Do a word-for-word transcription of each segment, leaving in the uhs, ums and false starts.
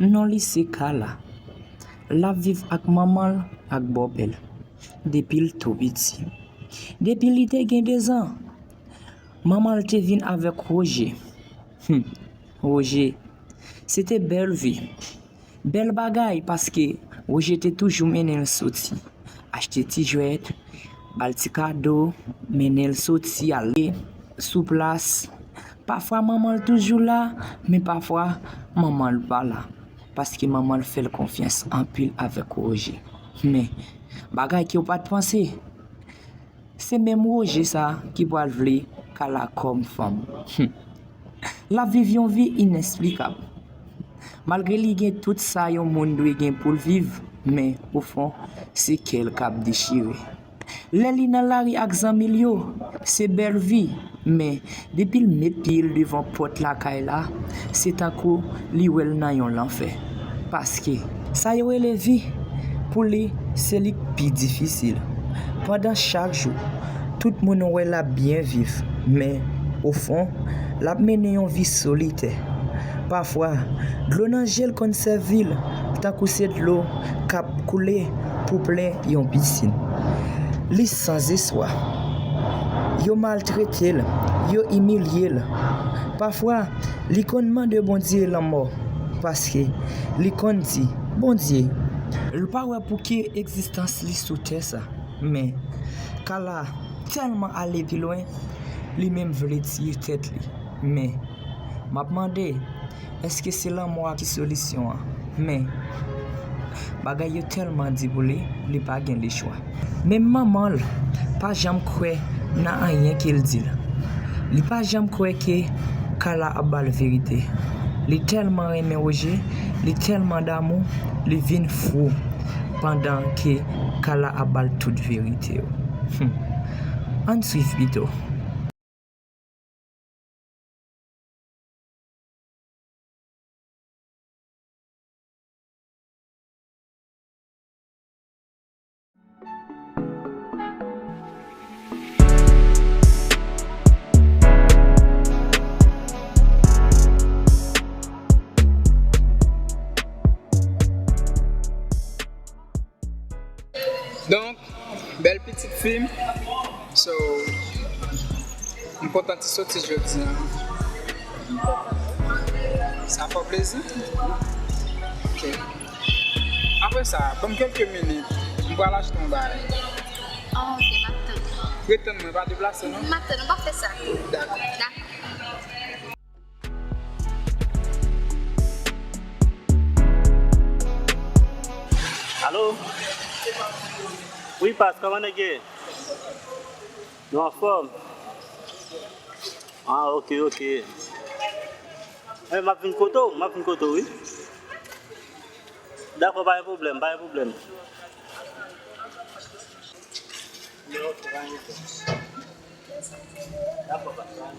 Non li se Carla. L ap viv ak manman l ak bòpè l depi l tou piti. Depi li te gen dezan, manman l te vin avèk Roger. Hum, Roger, se te bèl vi. Bèl bagay, paske Roger te toujou mennen l soti, achte ti jwèt, ba l ti kado, mennen l soti, ale sou plas. Pafwa manman l toujou la, men pafwa manman l pa la, paske manman l fè l konfyans anpil avèk Roger. Men, bagay ke w pa t panse, se menm Roger sa ki pral vle Carla kòm fanm. Hum. L ap viv yon vi inesplikab. Malgre li gen tout sa yon moun dwe gen pou l viv, men ofon, se kè l k ap dechire. Lè li nan lari ak zanmi l yo, se bèl vi, men depi l met pye l devan pòt lakay la, se tankou li wè l nan yon lanfè. Paske sa yo rele vi, pou li, se li k pi difisil. Pandan chak jou, tout moun wè l ap byen viv, men ofon, l ap mennen yon vi solitè. Pafwa, dlo nan je l konn sèvi l tankou se dlo k ap koule pou plen yon pisin. Li sanzespwa. Yo maltrete l, yo imilye l. Pafwa, li konn mande Bondye lanmò, paske li konn di, Bondye, l pa wè pou ki egzistans li sou tè sa. Men, Carla tèlman ale pi lwen, li menm vle tiye tèt li. Men, m ap mande, èske se lanmò a ki solisyon an? Men, bagay yo tèlman di pou li, li pa gen lechwa. Menm manman l pa janm kwè nan anyen ke l di l. Li pa janm kwè ke Carla ap ba l verite. Li tèlman renmen Roger, li tèlman damou, li vin fou pandan ke Carla ap ba l tout verite yo. Hum. Ann swiv pito. Donk, bèl pitit fi m. So, m kontan ti soti jodi a. Sa fè w plezi? Ok. Apre sa, ban m kèlke minit. M pral achte yon bagay. Ah, ok, m ap tann. Ret tann mwen, pa deplase non. M ap tann, ou pa fè sa. Dakò. Dakò. Alo? Wi, Pas, kòman nèg ye? Nou anfòm? Ah, ok, ok. Eh, m ap vin kote w, m ap vin kote w, wi. Dakò, pa gen pwoblèm, pa gen pwoblèm. Dakò, pa gen pwoblèm.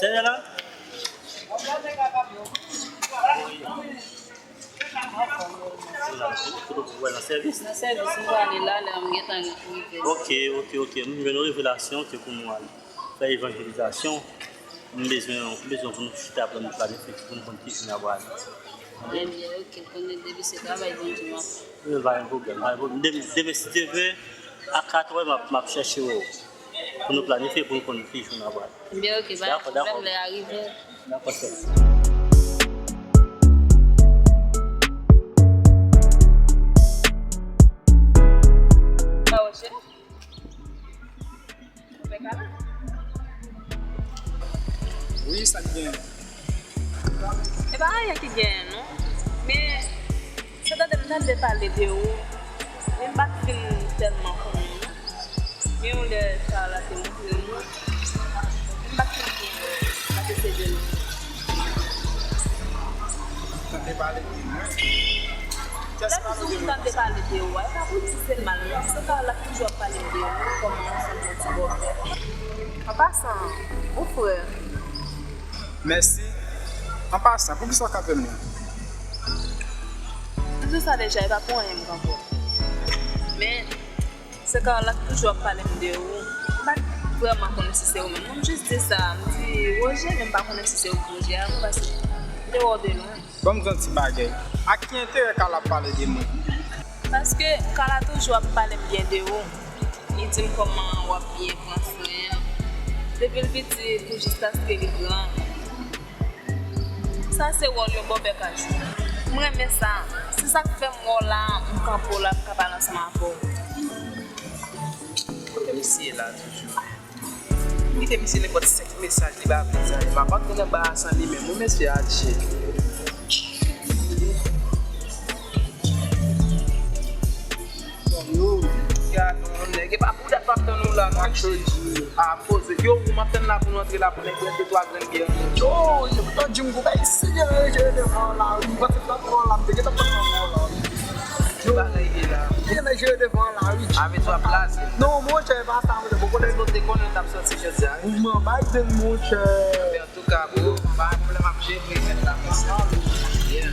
Sèvè la? Kote w wè nan sèvis? Nan sèvis, m prale la, lè m gentan rive. Ok, ok, ok. M jwenn yon revelasyon ke pou nou al fè evanjelizasyon. M bezwen, m bezwen pou nou chita, pou nou planifye, pou nou konn ki jan n ap prale. Ebyen, ok, konnen depi se travay Bondye m ap fè. Wi, pa gen pwoblèm, pa gen pwoblèm. Demen, demen, si Dye vle, a katrè, m ap, m ap chèche w pou nou planifye, pou nou konn ki jou n ap pral. Ebyen, ok, pa gen pwoblèm, lè a rive. Dakò, sè. Sa w chè? Ou fè kala? Wi, sa k genyen? E pa anyen ki genyen, non. Men, se tande m tande pale de ou, men m pa t fin tèlman konnen w, non. Gen yon lè Carla te montre m ou, men m pa t fin konnen w, m pa t eseye de l. Tande pale de mwen. Lè toujou m tande pale de ou a, e pa pou di se mal non, se Carla toujou ap pale m de ou kòman w se yon bon ti bòfè. An pasan, ou frè. Mèsi. An pasan, poukisa w kanpe m nan? M di w sa deja, e pa pou anyen m kanpe w. Men, se Carla ki toujou ap pale m de ou. M pa t vrèman konnen si se ou menm. M jis di sa, m di Roger, men m pa konnen si se ou k Roger a, non, paske Te wè w de lwen. Ban m di yon ti bagay. Ak ki enterè Carla ap pale de mwen? Paske Carla toujou ap pale m byen de ou. Li di m kòman w ap byen pran swen l. Depi l piti pou jiskaske li gran. Sa se wòl yon bòpè ka jwe. M renmen sa. Se sa k fè m wè w la, m kanpe w la, m ka pale ansanm avè w. Kote misye ye la toujou? Kite misye nenpòt senk mesaj, li pa vle sa. M ap antre nan ba a san li menm. Wi, mesye a tchè. Yo, gad yon nèg. E pa pou dat m ap tann ou la, non. A poze. Yo, ou m ap tann la pou nou antre la pou nèg bwè de twa grenn byè. Yo, yo, yo di m gon bagay serye nan jere devan lari. M panse t ap pran la, m te gentan pran nan la. Ki bagay ye la? Gen nan jere devan lari. Avè w ap blaze. Non, monchè, e pa sa, monchè. Bon, konnen nou te konnen t ap sòti jodi a, wi. Ou m anba den, monchè. Antouka, bro, pa gen pwoblèm, ap jere nèt la konsa. Yeah.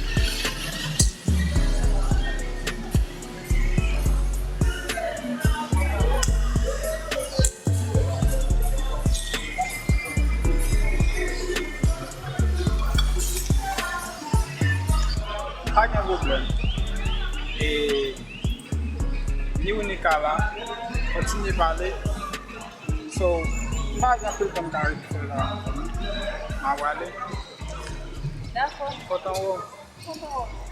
Pa gen pwoblèm. E ni ou ni Carla, kontinye pale. So, m pa gen anpil tan m ka ret fè la. M a prale. Dakò. Kontan wè w. Kontan wè w.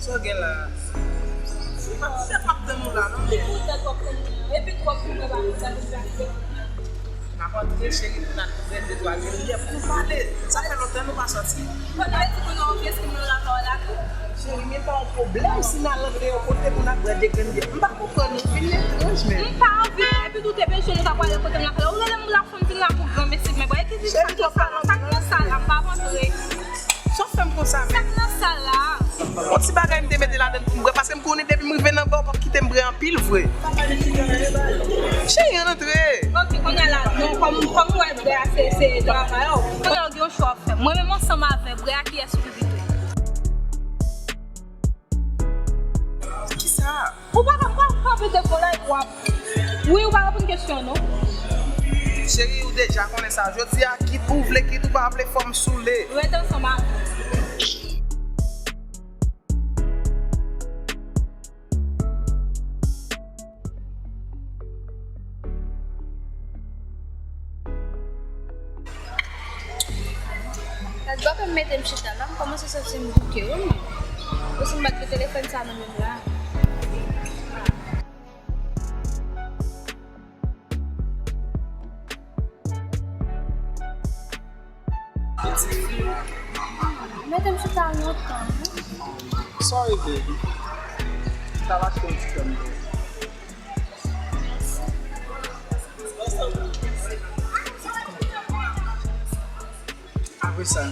Sa w gen la? Se pa poutèt m ap tann ou la, non. Poutèt w ap tann mwen. Epi twòp moun nan pa konn sa nou fè. N ap antre, cheri, pou n al bwè de twa grenn byè, pou nou pale. Sa fè lontan nou pa sòti. Kounye a, di kounye a, w vle si nou lakay w la tou. Cheri, men pa yon pwoblèm si n al antre yon kote pou n al bwè de grenn byè. M pa konprann ou, vin etranj, men. M pa anvi, epi tou te bezwen nou ta pwale kote m lakay la. Ou rele m la fò m vin la pou granmesi, men bwè ki di sa k nan sa la, sa k nan sa la, m pa antre. Sa w fè m konsa, men? Sa k nan sa la? Yon ti bagay m te mete ladann pou m bwè, paske m konnen depi m rive nan ba, w p ap kite m bwè anpil vre. Cheri, ann antre. Ok, kounye a la, non, kòm, kòm m wè bwè a se, se travay ou. Kounye a w gen yon chwa w ap fè. Mwen menm ansanm avè bwè a, kiyès ou vle pito? Kisa? Ou pa ka, ou pa ka kanpe devan la epi w ap, wi, ou pa reponn kesyon an, non. Cheri, ou deja konnen sa. Jodi a, kit ou vle, kit ou pa vle, fò m soule. Ret ansanm avè m. Gad bò ke m mete m chita la, m kòmanse santi m bouke, wi, mwen. Ou si m bat pou telefòn sa nan men m la. Mete m chita lontan, wi. Sorry, baby. M t al achte yon ti krèm pou ou. Apre sa,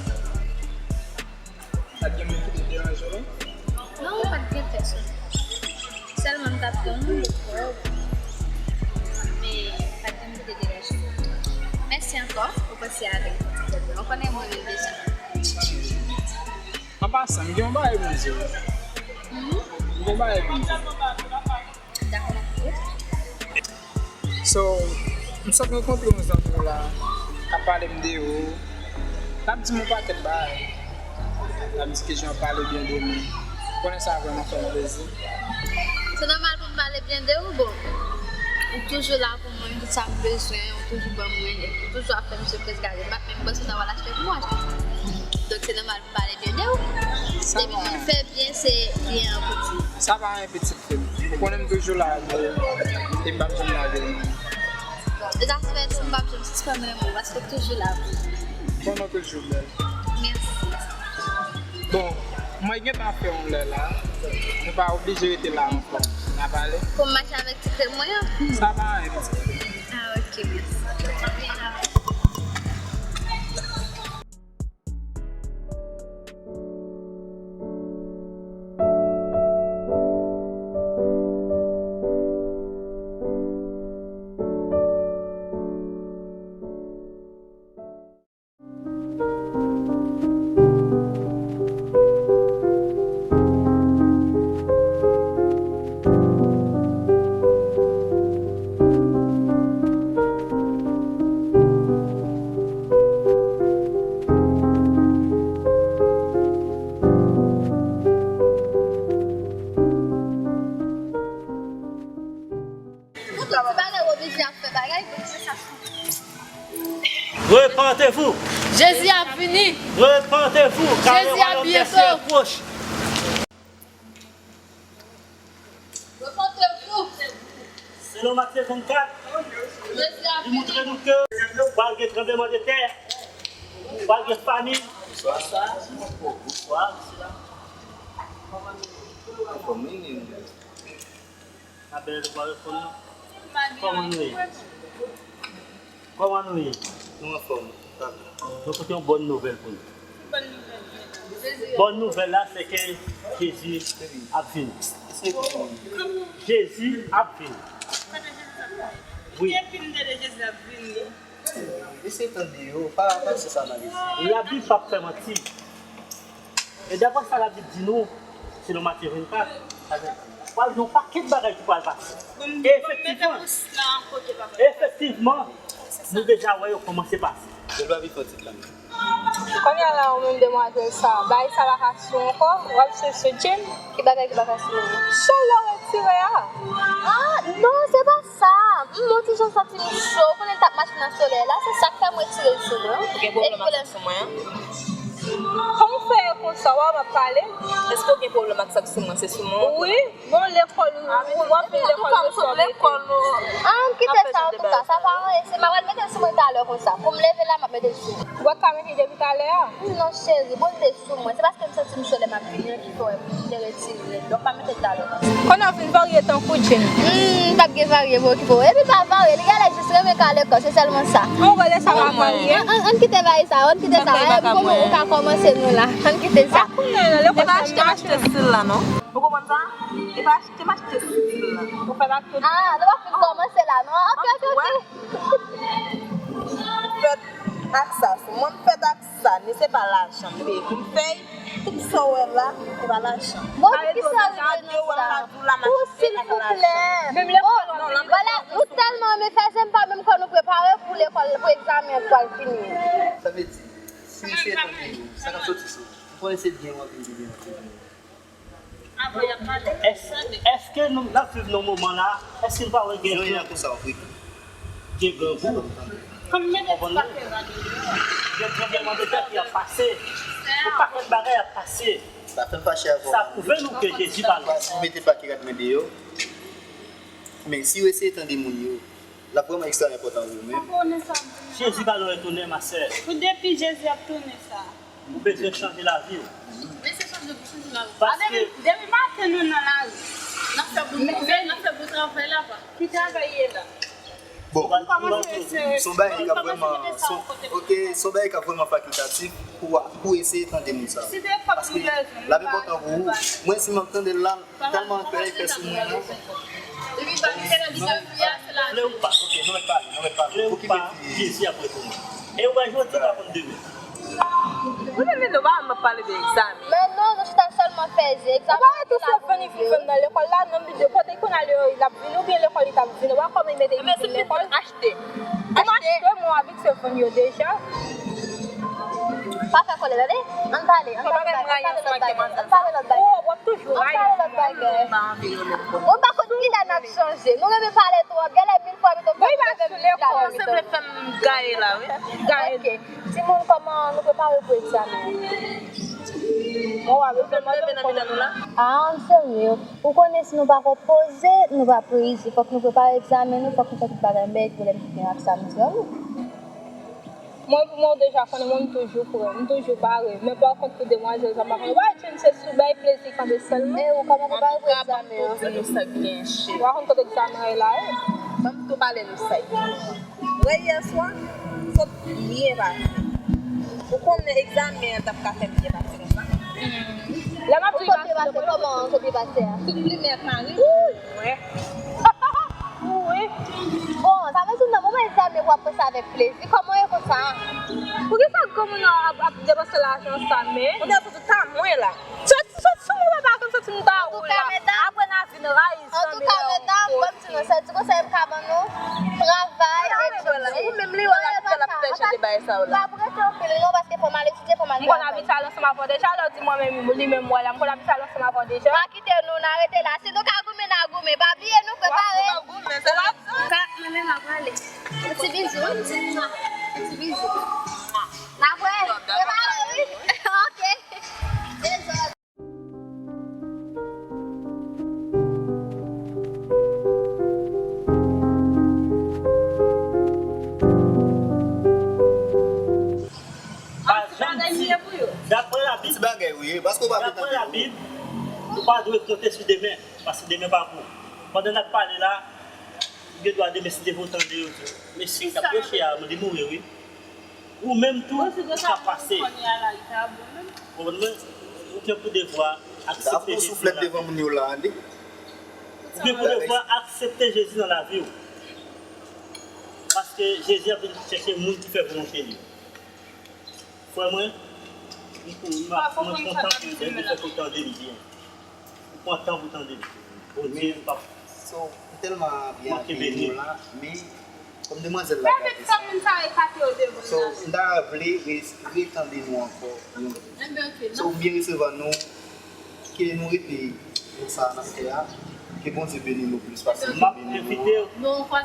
pa t gen moun ki te deranje w, non? Non, pa t gen pèsonn. Sèlman m t ap tann ou, men pa t gen moun ki te deranje m. Mèsi ankò pou panse avèk m. Ou konnen mwen menm deja. An pasan, m gen yon bagay pou m di w. Mhm. M gen yon bagay pou m di w. Dakò, m ap koute. So, M sot rankontre yon zanmi w la, k ap pale m de ou. L ap di m yon pakèt bagay. L ap di kijan w pale byen de mwen. Konnen sa vrèman fè m plezi. Se nòmal pou m pale byen de ou, bon. Ou toujou la pou mwen, tout sa m bezwen, ou toujou ban mwen, epi ou toujou ap fè m sipriz, gade, m pa t menm panse w ta pral achte pou mwen, achte sa. Donk, se nòmal pou m pale byen de ou. Depi moun fè byen, se byen an pou di. Sa pa anyen, pitit fi m. Ou konnen m toujou la, e m p ap janm lage w. E sa fè tou, m p ap janm sispann renmen w, paske w toujou la pou mwen. Konnen w toujou bèl. Mèsi. Bon, mwen gentan fè yon lè la. Nou pa oblije rete la ankò. N a pale. Pou m mache avèk ti krèm mwen an? Sa pa anyen, pitit fi m. Ah, ok, mèsi. Pou tout ti bagay, w oblije ap fè bagay pou sa. Repentez-vous! Jezi ap vini! Repentez-vous, car le Jezi ap royaume des cieux est proche. Repentez-vous! Selon Matye vennkat, Jezi ap vini! Li montre nou ke pral gen tranblemanntè, pral gen famin. Bonswa. Bonswa, mesye dam. Anfòm, wi, wi. Abèl, ou pa reponn non. Kòman nou ye? Kòman nou ye? Nou anfòm. Nou pote yon bòn nouvèl pou nou. Bòn nouvèl la, se ke Jezi ap vini. Jezi ap vini. Wi. Eseye tande yo, pa, pa di sa nan lespri. Labib p ap fè manti. E daprè sa Labib di nou, selon Matye vennkat, pral gen yon pakèt bagay ki pral pase. E efektivman, efektivman, nou deja wè yo kòmanse pase. Kounye a la, ou menm demwazèl sa, bagay sa pa ka sou ou ankò, w ap swiv sou Jim. Ki bagay ki pa ka sou ou? Chalè w retire a. Ah, non, se pa sa. M, yon ti jan santi m cho, ou konnen l t ap mache nan solèy la, se sa k fè m retire l sou mwen. Ou gen pwoblèm ak sa sou mwen an? Kòman w fè konsa, w wè m ap pale? Èske w gen pwoblèm ak sa k sou mwen? Se sou mwen w ap pale? Wi, bon, lekòl, ou, ou anpil lekòl yo sòt lekòl. Ah, ann kite sa, antouka, sa pa anyen, se m a pral mete l sou mwen talè konsa. Pou m leve la, m ap mete l sou mwen. Ou pa ka mete depi talè a? Non, cheri, bon, l te sou mwen. Se paske m santi m cho lè m ap vini an ki fè w wè m te retire l. Donk, pa mete l talè konsa. Kounye a w vin varye tankou Jim. Hmm, m p ap gen varye pou okipe w. Epi pa varye, li genlè jis renmen kale kò, se sèlman sa. Ou wè lè sa pa varye. Ann, ann, ann kite bagay sa, ann kite sa. Sa pa ka mwen. Ou ka kòmanse nou la. Ann kite sa. Pa kounye a, lè w pa achte, m achte stil la, non. Ou konprann sa? Li pa achte, m achte stil la. Ou fè m ak tout. Ah, nou pa fin kòmanse la, non? Ok, ok, ok. Fèt ak sa, sou mwen, m fèt ak sa, men se pa lajan m peye pou m fè l. Tout sa w wè la, se pa lajan. Bon, poukisa w rive nan sa? Pou silvouplè. Bon, vwala, nou tèlman renmen fè zen, m pa menm kwè nou prepare pou lekòl, pou egzamen an k pral vini an. Sa vle di, si misye tande nou, sa k ap soti sou ou, ou konnen se byen w ap vin di byen w ap vin di. Èske, èske nou, n ap viv nan moman la, èske nou pa wè gen, gen grangou? Konprann? Gen tranblemanntè ki ap pase. Yon pakèt bagay ap pase. Sa pwouve nou ke Jezi pa lwen. Si w mete pake rad mwen deyò, men si w eseye tande moun yo, l ap vrèman ekstra enpòtan pou ou menm. Jezi pa lwen retounen, ma sè. Pou depi Jezi ap tounen sa. Ou bezwen chanje lavi w. Men se chanje pou chanje lavi. Paske depi, depi maten nou nan lari. N ap fè bon travay, n ap fè bon travay la, pa. Ki travay ye la? Bon, se yon bagay ki ap vrèman, se yon, ok, se yon bagay ki ap vrèman fakiltatif pou, pou eseye tande moun sa. Paske l ap enpòtan pou ou. Mwen, si m ap tande l la, tèlman anpè fè sou mwen, non. Vle ou pa. Ok, nou mèt pale, nou mèt pale. Vle ou pa, Jezi ap retounen. E ou wè jodi pa konn demen. Ou menm, nou pa m ap pale de egzamen. Men non, nou chita sèlman fè Ou pa wè tou Stéphanie vin jwenn nan lekòl la, nan mi de kote konn al yo, l ap vin, oubyen lekòl li t ap vin, ou pa kòman li mete vin lekòl. Achte. Ou m achte, mwen avèk Stéphanie yo deja. Pa fè kòlè, tande. Ann pale, ann pale lòt bagay, ann pale lòt bagay. Ann pale lòt bagay. Mwen pa konn kilè n ap chanje. Nou renmen pale twòp. Genlè mil fwa nou te pale. Wi, pa sou lekòl. Ou sanble fè m gaye la, wi. Gaye. Ok. Timoun, kòman nou prepare pou egzamen an? Mwen, w a bezwen mande w kòman. A, an serye. Ou konnen si nou pa ko poze, nou p ap reyisi. Fòk nou prepare egzamen nou, fòk nou fè tout bagay. Men pwoblèm ki gen ak sa, m di, wi. Mwen, pou mwen, w deja konnen mwen, m toujou prè, m toujou pare. Men pa kont pou demwazèl sa, m pa konnen. Wè, Jane, se sou bay plezi kanpe sèlman. E ou, kòman prepare pou egzamen an? Antouka, ban m tou di nou sa k genyen, cheri. Ou pa konn kote egzamen an ye la, e? Ban m tou pale nou sa k genyen. Wè yè swa, sot byen pase. Ou konnen egzamen an t ap ka fè m byen pase konsa. Lè m ap di w sot byen pase, kòman sot byen pase a? Tout plimen ak mari. Wi. Wi. Bon, sa vle di nan moman egzamen w ap panse avèk plezi. Kòman w ye konsa? Poukisa granmoun nan ap, ap depanse lajan sa, men? Ou te sou tout sa mwen la. Soti, soti sou mwen, papa, kòm soti m ta ou la. Apre n a vin rayi zanmi la ankò. Antouka, medam, ban m di nou, sèl ti konsèy m ka ban nou, travay, etidye. Ou menm li wè la, l ap fè jan de bagay sa yo la. M p ap rete anpil non, paske fò m al etidye, fò m al travay. M konn abitye al ansanm avè w deja, lè w di mwen menm, li menm wè la, m konn abitye al ansanm avè w deja. Pa kite nou, n a rete la. Si nou ka goumen, n a goumen. Pa bliye nou, prepare. W ap goumen, se la. Ka, mwen menm ap prale. Ti bizou, ti bizou. N ap wè, prepare wi. Ok. Dezòd. Pa janm di, daprè Labib, ti bagay wi, paske w pa daprè Labib, nou pa dwe konte sou demen, paske demen pa pou ou. Pandan n ap pale la, ou gen dwa demen si Dye vle w tande yo di w, mesye k ap preche a, li mouri wi. Ou menm tou, ou ka pase. Ou konprann mwen? Ou gen pou devwa aksepte Jezi nan lavi w. Ou gen pou devwa aksepte Jezi nan lavi w. Paske Jezi ap vin chèche moun ki fè volonte li. Frè mwen, m, m, mwen kontan pou Bondye fè pou tande li byen. Ou pran tan pou tande l. Bondye p ap manke beni w. So, m tèlman byen akeyi nou la, men kòm demwazèl la gade sa. So, m ta vle re-, retande nou ankò yon lòt. So, m byen resevwa nou, ke nou rete nan sa n ap fè a, ke Bondye beni nou plis pase l te beni nou an.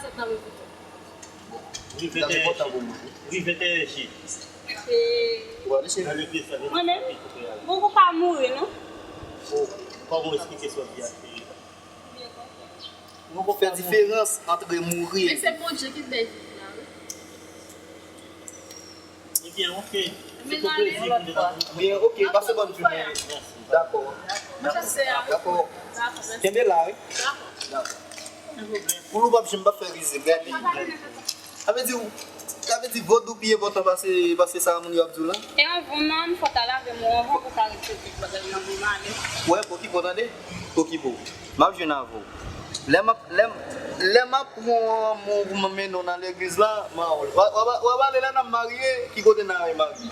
Rive venteyen jen. Rive venteyen jen. Nan legliz la, mwen menm, mwen poko ka mouri non. Kòman w esplike sa w di a, cheri? Fè diferans ant mouri. Men se Bondye ki bay vi la wi. Ebyen, ok. Se pou plezi pou nou. Ebyen, ok, pase bòn jounen. Dakò. Dakò. Kenbe la wi. Dakò. Pou nou p ap janm p ap fè rizib, gade. Sa vle di, sa vle di vodou pi enpòtan pase, pase sa moun yo ap di w la? E anvan menm, fò w ta lave men w anvan pou w ka retire tout bagay nan men w ale. Wè, pokipo tande, pokipo. M ap jwenn avè w. Lè m ap, lè m, lè m ap pran yon moun pou m mennen w nan legliz la, m a wè w. W a, w a, w a pale lè n ap marye, ki kote n a marye?